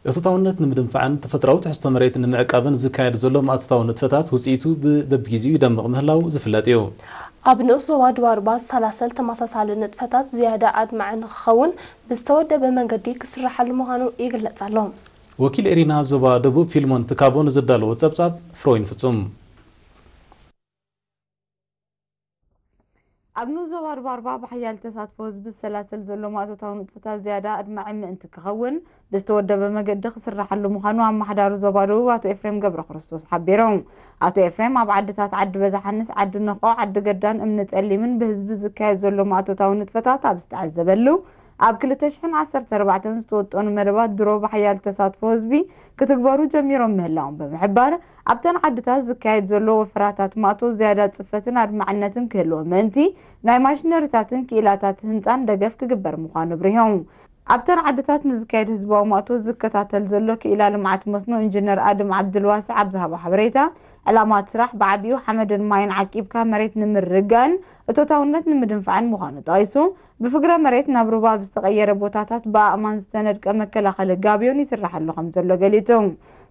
እቶታውነት ንምድንፋዕን ተፈጥራዊ ትሕዝቶ መሬት ንምዕቃብን ዝካየድ ዘሎ ማእቶታዊ ንጥፈታት ውፅኢቱ ብ-፣ በብጊዜኡ ይደምቕ ምህላው ዝፍለጥ እዩ። ኣብ ንኡስ ዞባ ዱባርባ ዝሰላሰል ተመሳሳሊ ንጥፈታት ዝያዳ ኣድማዒ ንክኸውን ብዝተወደበ መንገዲ ክስራሓሉ ምዃኑ ይግለጽ ኣሎ። ወኪል ኤሪና ዞባ ደቡብ ፊልሞን ትካቦ ንዘዳለዎ ጸብጻብ ፍሮይን ፍጹም። ኣብ ንኡስ ዞባ ዱባርባ ብሓያል ተሳትፎ ህዝቢ ዝሰላሰል ዘሎ ማእቶታዊ ንጥፈታት ዝያዳ ኣድማዒ ምእንቲ ክኸውን ብዝተወደበ መገዲ ክስራሓሉ ምዃኑ ኣመሓዳሪ ዞባ ደቡብ ኣቶ ኤፍሬም ገብረ ክርስቶስ ሓቢሮም። ኣቶ ኤፍሬም ኣብ ዓድታት ዓዲ በዛሓንስ፣ ዓዲ ነኾ፣ ዓዲ ገዳን እምኒ ጸሊምን ብህዝቢ ዝካየድ ዘሎ ማእቶታዊ ንጥፈታት ኣብ ዝተዓዘበሉ፣ ኣብ ክልተ ሽሕን ዓሰርተ ኣርባዕተን ዝተወጠኑ መደባት ድሮ ብሓያል ተሳትፎ ህዝቢ ክትግበሩ ጀሚሮም ምህላዎም ብምሕባር፣ ኣብተን ዓድታት ዝካየድ ዘሎ ወፈራታት ማእቶ ዝያዳ ጽፈትን ኣድማዕነትን ክህልዎ ምእንቲ፣ ናይ ማሽነሪታትን ክኢላታት ህንጻን ደገፍ ክግበር ምዃኑ ኣብሪሆም። ኣብተን ዓድታት ንዝካየድ ህዝባዊ ማእቶ ዝከታተል ዘሎ ክኢላ ልምዓት መስኖ ኢንጂነር ኣድም ዓብድልዋስዕ ኣብ ዝሃቦ ሓበሬታ፣ ዕላማ እቲ ስራሕ ብዓቢኡ ሓመድን ማይን ዓቂብካ መሬት ንምርግጋእን እቶታውነት ንምድንፋዕን ምዃኑ ጠቒሱ፣ ብፍግረ መሬት ናብ ሩባ ኣብ ዝተቐየረ ቦታታት ብኣእማን ዝተነድቀ መከላኸሊ ጋብዮን ይስራሓሉ ከም ዘሎ ገሊጹ።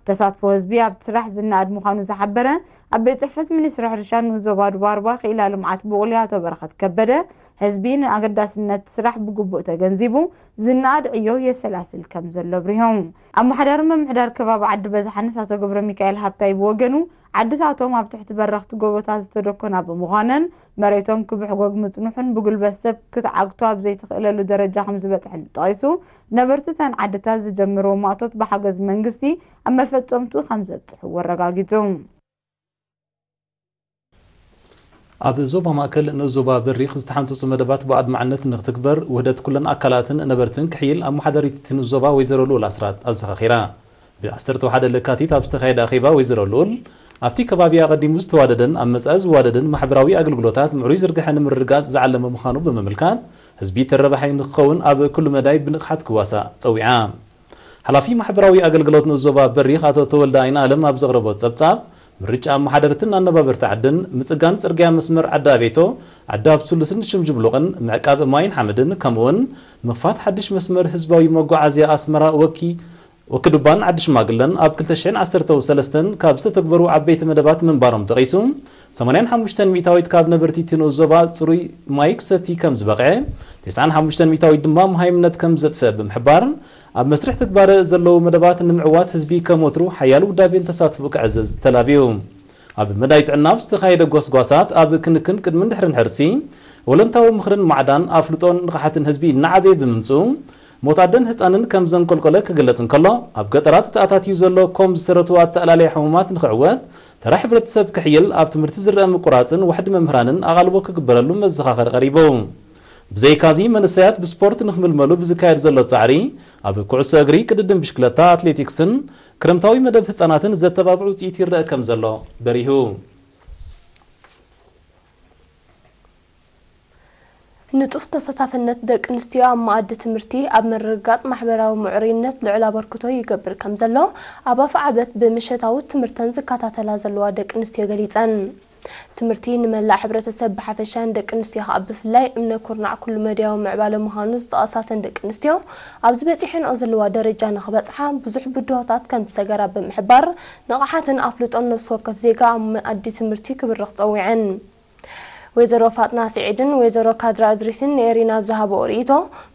ተሳትፎ ህዝቢ ኣብቲ ስራሕ ዝነኣድ ምዃኑ ዝሓበረ ኣብ ቤት ጽሕፈት ሚኒስትሪ ሕርሻ ንኡስ ዞባ ዱባርባ ክኢላ ልምዓት ቡቕሊ ኣቶ በረኸት ከበደ፣ ህዝቢ ንኣገዳስነት ስራሕ ብግቡእ ተገንዚቡ ዝነኣድ ዕዮ የሰላስል ከም ዘሎ ኣብሪሁ። ኣመሓዳሪ ምምሕዳር ከባቢ ዓዲ በዛሓንስ ኣቶ ገብረ ሚካኤል ሃብታይ ብወገኑ፣ ዓድታቶም ኣብ ትሕቲ በረኽቲ ጎቦታት ዝተደኮና ብምዃነን መሬቶም ክብሕጎግ ምጽንሑን ብጉልበት ሰብ ክትዓግቶ ኣብ ዘይትኽእለሉ ደረጃ ከም ዝበጽሐን ጠቒሱ፣ ነበርቲ እተን ዓድታት ዝጀምርዎ ማእቶት ብሓገዝ መንግስቲ ኣብ መፈጸምትኡ ከም ዘብጽሕዎ ኣረጋጊጹ። ኣብ ዞባ ማእከል ንኡስ ዞባ በሪኽ ዝተሓንጸጹ መደባት ብኣድማዕነት ንክትግበር ውህደት ኩለን ኣካላትን ነበርትን ክሕይል ኣመሓዳሪት እቲ ንኡስ ዞባ ወይዘሮ ልኡል ኣስራት ኣዘኻኺራ። ብ ዓሰርተ ሓደ ለካቲት ኣብ ዝተኻየደ ኣኼባ ወይዘሮ ልኡል፣ ኣብቲ ከባቢ ኣቐዲሙ ዝተዋደደን ኣብ መጻኢ ዝዋደድን ማሕበራዊ ኣገልግሎታት ምዕሩይ ዝርግሐ ንምርግጋጽ ዝዓለመ ምዃኑ ብምምልካት፣ ህዝቢ ተረባሓይ ንክኸውን ኣብ ኩሉ መዳይ ብንቕሓት ክዋሳእ ጸዊዓ። ሓላፊ ማሕበራዊ ኣገልግሎት ንኡስ ዞባ በሪኽ ኣቶ ተወልደ ኣይንኣለም ኣብ ዘቕረቦ ጸብጻብ፣ ምርጫ ኣመሓደርትን ኣነባበርቲ ዓድን፣ ምጽጋን ጽርግያ መስመር ዓዲ ኣቤቶ፣ ዓዲ ኣብ ስሉስን ሽምጅብሉቕን፣ ምዕቃብ ማይን ሓመድን፣ ከምኡውን ምኽፋት ሓድሽ መስመር ህዝባዊ መጓዓዝያ ኣስመራ ወኪ-፣ ወኪ ዱባን ዓዲ ሽማግለን ኣብ ክልተ ሽሕን ዓሰርተ ሰለስተን ካብ ዝተተግበሩ ዓበይቲ መደባት ምንባሮም ጠቒሱ፣ ሰማንያን ሓሙሽተን ሚእታዊት ካብ ነበርቲ እቲ ንኡስ ዞባ ጽሩይ ማይ ክሰቲ ከም ዝበቕዐ፣ ተስዓን ሓሙሽተን ሚእታዊት ድማ መሃይምነት ከም ዘጥፍአ ብምሕባር፣ ኣብ መስርሕ ትግባረ ዘለዉ መደባት ንምዕዋት ህዝቢ ከም ወትሩ ሓያል ውዳቤን ተሳትፎ ክዕዝዝ ተላብዩ። ኣብ መዳይ ጥዕና ኣብ ዝተኻየደ ጎስጓሳት፣ ኣብ ክንክን ቅድምን ድሕርን ሕርሲ፣ ወለንታዊ ምኽርን ማዕዳን ኣፍልጦን ንቕሓትን ህዝቢ እናዓበየ ብምምጽኡ፣ ሞት ኣደን ህጻንን ከም ዘንቆልቆለ ክግለጽ እንከሎ፣ ኣብ ገጠራት ተኣታትዩ ዘሎ ኮም ዝሰረቱ ኣተኣላልያ ሕሙማት ንኽዕወት፣ ተራ ሕብረተሰብ ክሕይል፣ ኣብ ትምህርቲ ዝረአ ምቁራጽን ዋሕዲ መምህራንን ኣቓልቦ ክግበረሉ መዘኻኸሪ ቀሪቡ። ብዘይካዚ፣ መንእሰያት ብስፖርት ንኽምልመሉ ብዝካየድ ዘሎ ጻዕሪ፣ ኣብ ኩዕሶ እግሪ፣ ቅድድም ብሽክለታ፣ ኣትሌቲክስን ክረምታዊ መደብ ህጻናትን ዘተባብዕ ውጽኢት ይረአ ከም ዘሎ በሪሁ። ንጡፍ ተሳታፍነት ደቂ ኣንስትዮ ኣብ መኣዲ ትምህርቲ ኣብ ምርግጋጽ ማሕበራዊ ምዕሩይነት ልዑል ኣበርክቶ ይገብር ከም ዘሎ ኣብ ኣፍዓበት ብምሸታዊ ትምህርተን ዝከታተላ ዘለዋ ደቂ ኣንስትዮ ገሊጸን። ትምህርቲ ንመላእ ሕብረተሰብ ብሓፈሻ ንደቂ ኣንስትዮ ከኣ ብፍላይ እምነ ኩርናዕ ኩሉ መድያዊ ምዕባለ ምዃኑ ዝጠቐሳ እተን ደቂ ኣንስትዮ፣ ኣብዚ በጺሐንኦ ዘለዋ ደረጃ ንኽበጽሓ ብዙሕ ብድሆታት ከም ዝሰገራ ብምሕባር፣ ንቕሓትን ኣፍልጦን ነፍሲ ወከፍ ዜጋ ኣብ መኣዲ ትምህርቲ ክብርኽ ጸዊዐን። ወይዘሮ ፋጥና ስዒድን ወይዘሮ ካድራ እድሪስን ንኤሪና ኣብ ዝሃብኦ ርእይቶ፣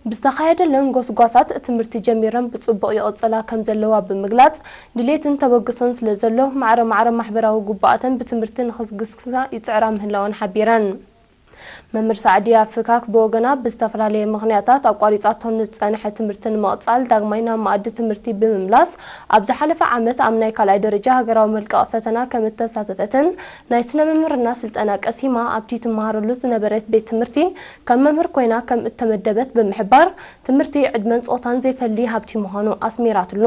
ብዝተኻየደለን ጎስጓሳት ትምህርቲ ጀሚረን ብጽቡቕ ይቕጽላ ከም ዘለዋ ብምግላጽ፣ ድሌትን ተበግሶን ስለ ዘሎ፣ ማዕረ ማዕረ ማሕበራዊ ግቡኣተን ብትምህርቲ ንኽግስግሳ ይጽዕራ ምህላወን ሓቢረን። መምህር ሳዕድያ ፍካክ ብወገና፣ ብዝተፈላለየ ምኽንያታት ኣቋሪጻቶ ንዝጸንሐ ትምህርቲ ንምቕጻል ዳግማይ ናብ መኣዲ ትምህርቲ ብምምላስ፣ ኣብ ዝሓለፈ ዓመት ኣብ ናይ ካልኣይ ደረጃ ሃገራዊ መልቀቒ ፈተና ከም እተሳተፈትን ናይ ስነ ምምሕርና ስልጠና ቀሲማ ኣብቲ ትመሃረሉ ዝነበረት ቤት ትምህርቲ ከም መምህር ኮይና ከም እተመደበት ብምሕባር፣ ትምህርቲ ዕድመን ጾታን ዘይፈሊ ሃብቲ ምዃኑ ኣስሚራትሉ።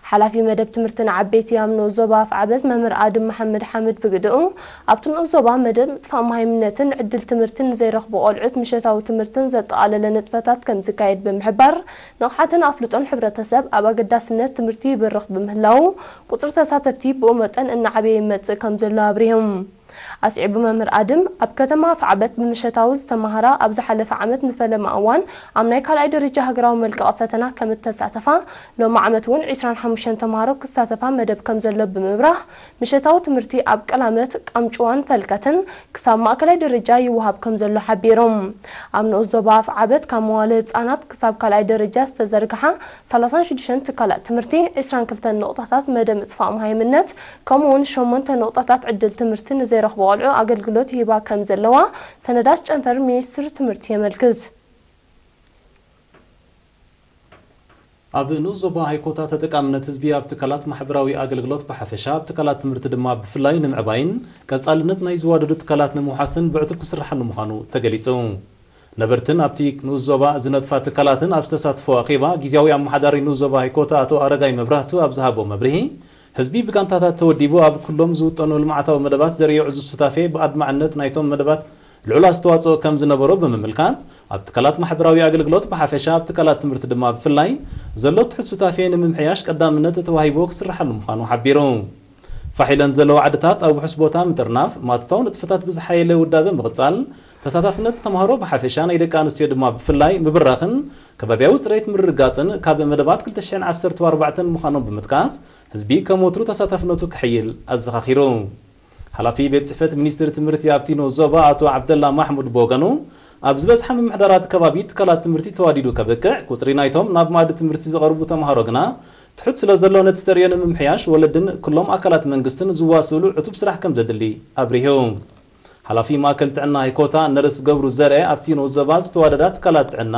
ሓላፊ መደብ ትምህርቲ ንዓበይቲ ኣብ ንኡስ ዞባ ኣፍዓበት መምህር ኣድም መሓመድ ሓምድ ብግድኡ፣ ኣብቲ ንኡስ ዞባ መደብ ምጥፋእ መሃይምነትን ዕድል ትምህርትን ንዘይረኽቡ ቆልዑት ምሸታዊ ትምህርትን ዘጠቓለለ ንጥፈታት ከም ዝካየድ ብምሕባር፣ ንቕሓትን ኣፍልጦን ሕብረተሰብ ኣብ ኣገዳስነት ትምህርቲ ይብርኽ ብምህላዉ፣ ቁጽሪ ተሳተፍቲ ብኡ መጠን እናዓበየ ይመጽእ ከም ዘሎ ኣብሪሆም። ኣስዒቡ መምህር ኣድም፣ ኣብ ከተማ ኣፍዓበት ብምሸታዊ ዝተማሃራ ኣብ ዝሓለፈ ዓመት ንፈለማ እዋን ኣብ ናይ ካልኣይ ደረጃ ሃገራዊ መልቀቒ ፈተና ከም እተሳተፋ፣ ሎሚ ዓመት እውን ዕስራን ሓሙሽተን ተምሃሮ ክሳተፋ መደብ ከም ዘሎ ብምብራህ፣ ምሸታዊ ትምህርቲ ኣብ ቀላመት፣ ቃምጭዋን ፈልከትን ክሳብ ማእከላይ ደረጃ ይወሃብ ከም ዘሎ ሓቢሩ። ኣብ ንኡስ ዞባ ኣፍዓበት ካብ መዋለ ህጻናት ክሳብ ካልኣይ ደረጃ ዝተዘርግሓ ሰላሳን ሽዱሽተን ትካላት ትምህርቲ፣ ዕስራን ክልተን ንቑጣታት መደብ ምጥፋእ መሃይምነት፣ ከምኡ እውን ሸሞንተ ንቑጣታት ዕድል ትምህርቲ ንዘይረኽቡ ቆልዑ ኣገልግሎት ይህባ ከም ዘለዋ ሰነዳት ጨንፈር ሚኒስትሪ ትምህርቲ የመልክት። ኣብ ንኡስ ዞባ ሃይኮታ ተጠቃምነት ህዝቢ ኣብ ትካላት ማሕበራዊ ኣገልግሎት ብሓፈሻ፣ ኣብ ትካላት ትምህርቲ ድማ ብፍላይ ንምዕባይን ቀጻልነት ናይ ዝዋደዱ ትካላት ንምውሓስን ብዕቱብ ክስርሓሉ ምዃኑ ተገሊጹ። ነበርትን ኣብቲ ንኡስ ዞባ ዝነጥፋ ትካላትን ኣብ ዝተሳትፎ ኣኼባ፣ ግዝያዊ ኣመሓዳሪ ንኡስ ዞባ ሃይኮታ ኣቶ ኣረጋይ መብራህቱ ኣብ ዝሃቦ መብርሂ፣ ህዝቢ ብጋንታታት ተወዲቡ ኣብ ኩሎም ዝውጠኑ ልምዓታዊ መደባት ዘርእዮ ዕዙዝ ሱታፌ ብኣድማዕነት ናይቶም መደባት ልዑል ኣስተዋጽኦ ከም ዝነበሮ ብምምልካት፣ ኣብ ትካላት ማሕበራዊ ኣገልግሎት ብሓፈሻ፣ ኣብ ትካላት ትምህርቲ ድማ ብፍላይ ዘሎ ትሑት ሱታፌ ንምምሕያሽ ቀዳምነት ተዋሂቦ ክስርሓሉ ምዃኑ ሓቢሩ። ፋሕ ኢለን ዘለዋ ዓድታት ኣብ ውሑስ ቦታ ምጥርናፍ፣ ማትታዊ ንጥፈታት ብዝሓየለ ውዳበ ምቕጻል፣ ተሳታፍነት ተምሃሮ ብሓፈሻ ናይ ደቂ ኣንስትዮ ድማ ብፍላይ ምብራኽን ከባብያዊ ጽሬት ምርግጋጽን ካብ መደባት ክልተ ሽሕን ዓሰርተ ኣርባዕተን ምዃኖም ብምጥቃስ፣ ህዝቢ ከም ወትሩ ተሳታፍነቱ ክሕይል ኣዘኻኺሩ። ሓላፊ ቤት ጽሕፈት ሚኒስትሪ ትምህርቲ ኣብቲ ንኡስ ዞባ ኣቶ ዓብደላ ማሕሙድ ብወገኑ፣ ኣብ ዝበዝሓ ምምሕዳራት ከባቢ ትካላት ትምህርቲ ተዋዲዱ ከብቅዕ፣ ቁጽሪ ናይቶም ናብ መኣዲ ትምህርቲ ዝቐርቡ ተምሃሮ ግና ትሑት ስለ ዘሎ፣ ነቲ ተርእዮ ንምምሕያሽ ወለድን ኩሎም ኣካላት መንግስትን ዝዋስእሉ ዕቱብ ስራሕ ከም ዘድሊ ኣብሪሁ። ሓላፊ ማእከል ጥዕና ሃይኮታ ነርስ ገብሩ ዘርአ ኣብቲ ንኡስ ዞባ ዝተዋደዳ ትካላት ጥዕና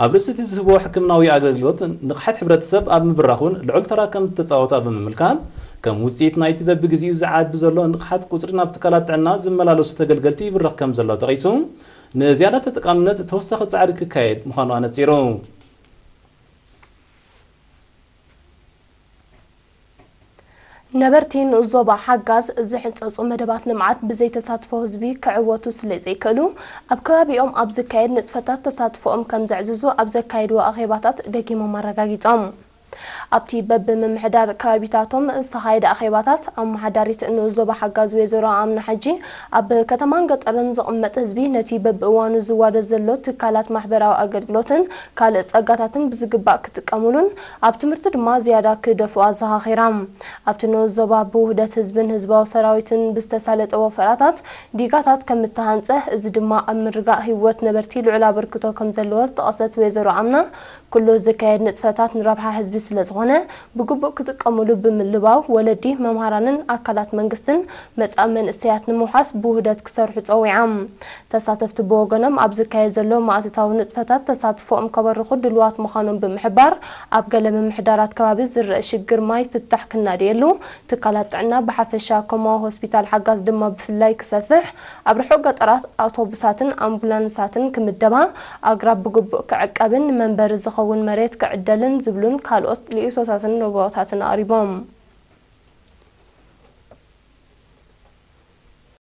ኣብ ርእሲ እቲ ዝህቦ ሕክምናዊ ኣገልግሎት ንቕሓት ሕብረተሰብ ኣብ ምብራኽ እውን ልዑል ተራ ከም ዝተጻወታ ብምምልካት፣ ከም ውጽኢት ናይቲ በብግዜኡ ዝዓቢ ዘሎ ንቕሓት ቁጽሪ ናብ ትካላት ጥዕና ዝመላለሱ ተገልገልቲ ይብርኽ ከም ዘሎ ጠቒሱ፣ ንዝያዳ ተጠቃምነት ተወሳኺ ጻዕሪ ክካየድ ምዃኑ ኣነጺሩ። ነበርቲ ንኡስ ዞባ ሓጋዝ ዝሕጸጹ መደባት ልምዓት ብዘይተሳትፎ ህዝቢ ክዕወቱ ስለ ዘይክእሉ፣ ኣብ ከባቢኦም ኣብ ዝካየድ ንጥፈታት ተሳትፎኦም ከም ዘዕዝዙ ኣብ ዘካየድዎ ኣኼባታት ደጊሞም ኣረጋጊጾም። ኣብቲ በብምምሕዳር ከባቢታቶም ዝተኻየደ ኣኼባታት፣ ኣመሓዳሪት ንኡስ ዞባ ሓጋዝ ወይዘሮ ኣምና ሓጂ፣ ኣብ ከተማን ገጠርን ዝቕመጥ ህዝቢ ነቲ በብእዋኑ ዝዋደድ ዘሎ ትካላት ማሕበራዊ ኣገልግሎትን ካልእ ጸጋታትን ብዝግባእ ክጥቀሙሉን ኣብ ትምህርቲ ድማ ዝያዳ ክደፍኡ ኣዘኻኺራ። ኣብቲ ንኡስ ዞባ ብውህደት ህዝብን ህዝባዊ ሰራዊትን ብዝተሳለጠ ወፈራታት ዲጋታት ከም እተሃንጸ፣ እዚ ድማ ኣብ ምርጋእ ህይወት ነበርቲ ልዑል ኣበርክቶ ከም ዘለዎ ዝጠቐሰት ወይዘሮ ኣምና፣ ኩሉ ዝካየድ ንጥፈታት ንረብሓ ህዝቢ ስለ ዝኾነ፣ ብግቡእ ክጥቀሙሉ ብምልባው፣ ወለዲ፣ መምሃራንን ኣካላት መንግስትን መጻኢ መንእሰያት ንምውሓስ ብውህደት ክሰርሑ ጸዊዖም። ተሳተፍቲ ብወገኖም፣ ኣብ ዝካየድ ዘሎ ማእቶታዊ ንጥፈታት ተሳትፎኦም ከበርኹ ድሉዋት ምዃኖም ብምሕባር፣ ኣብ ገለ ምምሕዳራት ከባቢ ዝረአ ሽግር ማይ ፍታሕ ክናደየሉ፣ ትካላት ጥዕና ብሓፈሻ፣ ኮማዊ ሆስፒታል ሓጋዝ ድማ ብፍላይ ክሰፍሕ፣ ኣብ ርሑቕ ገጠራት ኣውቶቡሳትን ኣምቡላንሳትን ክምደባ፣ ኣግራብ ብግቡእ ክዕቀብን ንመንበሪ ዝኸውን መሬት ክዕደልን ዝብሉን ካልኦት ልኢቶታትን ርብኦታትን ኣቕሪቦም።